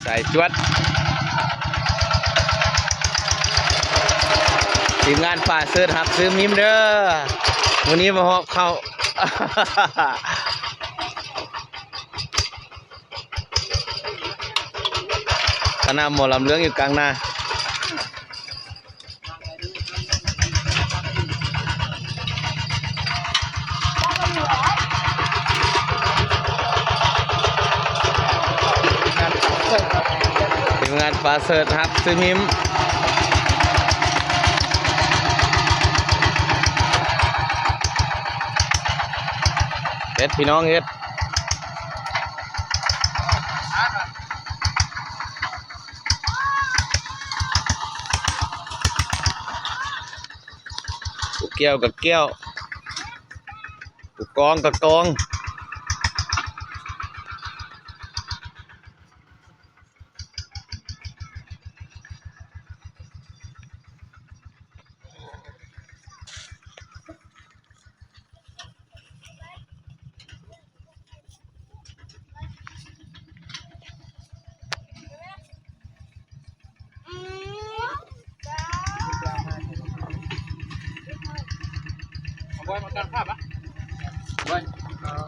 ສາຍຈວດ ທີມງານປາເສີດຮັບຊື້ມິມເດີ ມື້ນີ້ມາຮອບເຂົ້າ ຄະນະໝໍລຳເລື່ອງຢູ່ກາງໜ້າ. ທີມງານປາເສີດຮັບຊື້ມິມ ເຮັດ ພີ່ນ້ອງເຮັດ. ຜູ້ກ່ຽວກໍກ່ຽວ ຜູ້ກອງກໍກອງ. ເອົາບອຍມາຕັ້ງພາບອະ ບອຍ.